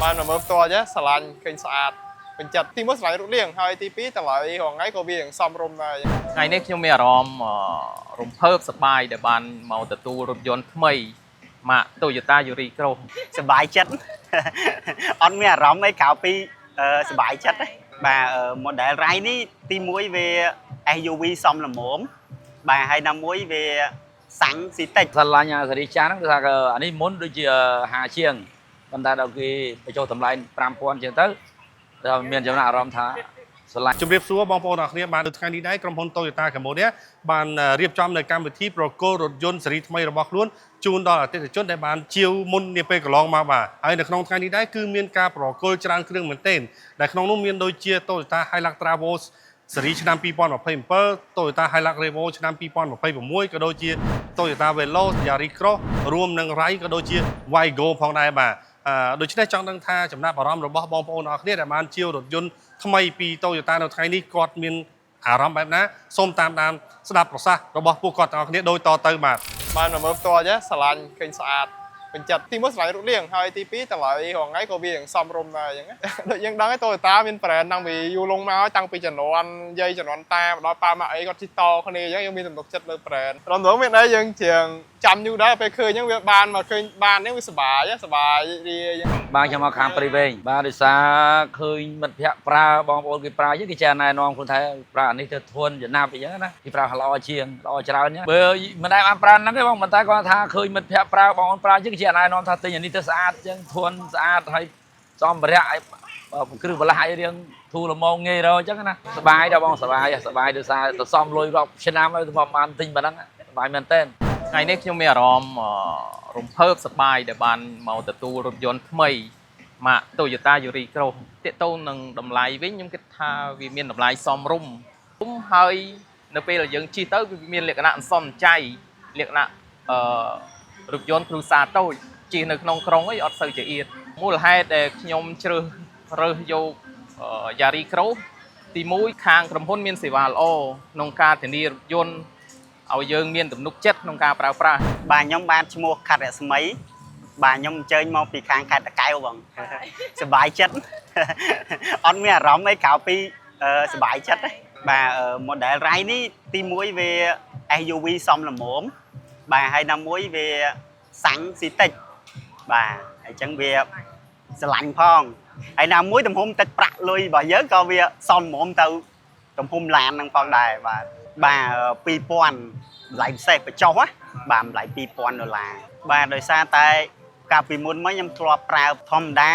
បានមកមើលផ្ទាល់ចេះស្រឡាញ់ឃើញស្អាតពេញចិត្តទីមួយស្រឡាញ់រូបរាងហើយទីពីរតម្លៃរាល់ថ្ងៃក៏វាសមរម្យដែរ ថ្ងៃនេះខ្ញុំមានអារម្មណ៍រំភើបសប្បាយដែលបានមកទទួលរថយន្តថ្មីម៉ាក Toyota Yaris Cross សប្បាយចិត្ត អត់មានអារម្មណ៍អីក្រៅពីសប្បាយចិត្តទេបាទmodel Rise នេះទីមួយវា SUV សមល្មមបាទហើយណាមួយវាសាំងស៊ីតិច ស្រឡាញ់អាសេរីចាស់ហ្នឹងគឺថាអានេះមុនដូចជា50ជាងប៉ុន្តែដល់គេបញ្ចុះតម្លៃ5000ជាងទៅដល់មានចំណាប់អារម្មណ៍ថាស្រឡាញ់ ជំរាបសួរបងប្អូនអរគ្នាបាទនៅថ្ងៃនេះដែរក្រុមហ៊ុន Toyota Cambodia បានរៀបចំនៅកម្មវិធីប្រគល់រថយន្តស៊េរីថ្មីរបស់ខ្លួនជូនដល់អតិថិជនដែលបានជាវមុននាពេលកន្លងមកបាទហើយនៅក្នុងថ្ងៃនេះដែរគឺមានការប្រគល់ច្រើនគ្រឿងមែនទែនដែលក្នុងនោះមានដូចជា Toyota Hilux Travo ស៊េរីឆ្នាំ2027 Toyota Hilux Revo ឆ្នាំ2026ក៏ដូចជា Toyota Veloz Yaris Cross រួមនឹង Rise ក៏ដូចជា Wigo ផងដែរបាទដូច្នេះចង់ដឹងថាចំណាប់អារម្មណ៍របស់បងប្អូនអរគ្នាដែលបានជាវរថយន្តថ្មីពី Toyota នៅថ្ងៃនេះគាត់មានអារម្មណ៍បែបណាសូមតាមដានស្ដាប់ប្រសាសន៍របស់ពួកគាត់ទាំងអស់គ្នាដូចតទៅបាទ បានមកមើលផ្ទាល់ចេះស្រឡាញ់ឃើញស្អាតពេញចិត្តទីមួយស្រឡាញ់រូបរាងហើយទីពីរតម្លៃរាល់ថ្ងៃក៏វាសមរម្យដែរអញ្ចឹង ដូចយើងដឹងឯង Toyota មាន brand តាំងពីយូរលង់មកហើយតាំងពីជំនាន់យាយជំនាន់តាមកដល់ប៉ាម៉ាក់អីគាត់ជិះតគ្នាអញ្ចឹងយើងមានទំនុកចិត្តលើ brand រំលងមានអីយើងជាងចាំយូរដែរពេលឃើញអញ្ចឹងវាបានមកឃើញបានអញ្ចឹងវាសប្បាយសប្បាយរីករាយអញ្ចឹង បាទខ្ញុំមកខាងព្រៃវែងបាទដោយសារឃើញមិត្តភ័ក្តិប្រើបងប្អូនគេប្រើអញ្ចឹងគេចេះណែនាំខ្លួនថាប្រើអានេះទៅធន់ចំណាប់អញ្ចឹងណាគេប្រើល្អជាងល្អច្រើនអញ្ចឹងបើមិនដែលបានប្រើហ្នឹងទេបងប៉ុន្តែគាត់ថាឃើញមិត្តភ័ក្តិប្រើបងប្អូនប្រើអញ្ចឹងគេចេះណែនាំថាទិញអានេះទៅស្អាតអញ្ចឹងធន់ស្អាតហើយសម្ភារៈឲ្យគ្រឹះបន្លាស់ឲ្យរៀងធូរល្មមងាយរកអញ្ចឹងណាសប្បាយដល់បងសប្បាយសប្បាយដោយសារទៅសំលុយរាប់ឆ្នាំហើយទៅមកបានទិញប៉ុណ្ណឹងសប្បាយមែនតើ ថ្ងៃនេះខ្ញុំមានអារម្មណ៍រំភើបសប្បាយដែលបានមកទទួលរថយន្តថ្មីម៉ាក Toyota Yaris Cross ទាក់ទងនឹងតម្លៃវិញខ្ញុំគិតថាវាមានតម្លៃសមរម្យហើយនៅពេលដែលយើងជិះទៅវាមានលក្ខណៈអន្សំចៃលក្ខណៈអឺរថយន្តគ្រួសារតូចជិះនៅក្នុងក្រុងអីអត់សូវជាអៀតមូលហេតុដែលខ្ញុំជ្រើសរើសយកYaris Cross ទី1ខាងក្រុមហ៊ុនមានសេវាល្អក្នុងការធានារថយន្ត ឲ្យយើងមានទំនុកចិត្តក្នុងការប្រើប្រាស់ បាទខ្ញុំបាទឈ្មោះខាត់រស្មីបាទខ្ញុំអញ្ជើញមកពីខាងខេត្តតាកែវបង សប្បាយចិត្ត អត់មានអារម្មណ៍អីក្រៅពីសប្បាយចិត្តទេបាទmodel Rise នេះទីមួយវា SUV សមល្មមបាទហើយណាមួយវាសាំងស៊ីតិចបាទអញ្ចឹងវាស្រឡាញ់ផងហើយណាមួយទំហំទឹកប្រាក់លុយរបស់យើងក៏វាសមល្មមទៅទំហំឡានហ្នឹងផងដែរបាទបាទ2000តម្លៃពិសេសបញ្ចុះណាបាទតម្លៃ2000ដុល្លារបាទដោយសារតែកាលពីមុនមកខ្ញុំធ្លាប់ប្រើធម្មតា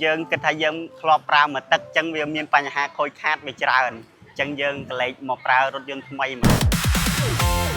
យើងគិតថាយើងធ្លាប់ប្រើមួយទឹកអញ្ចឹងវាមានបញ្ហាខូចខាតវាច្រើនអញ្ចឹងយើងក៏លេចមកប្រើរថយន្តថ្មីមក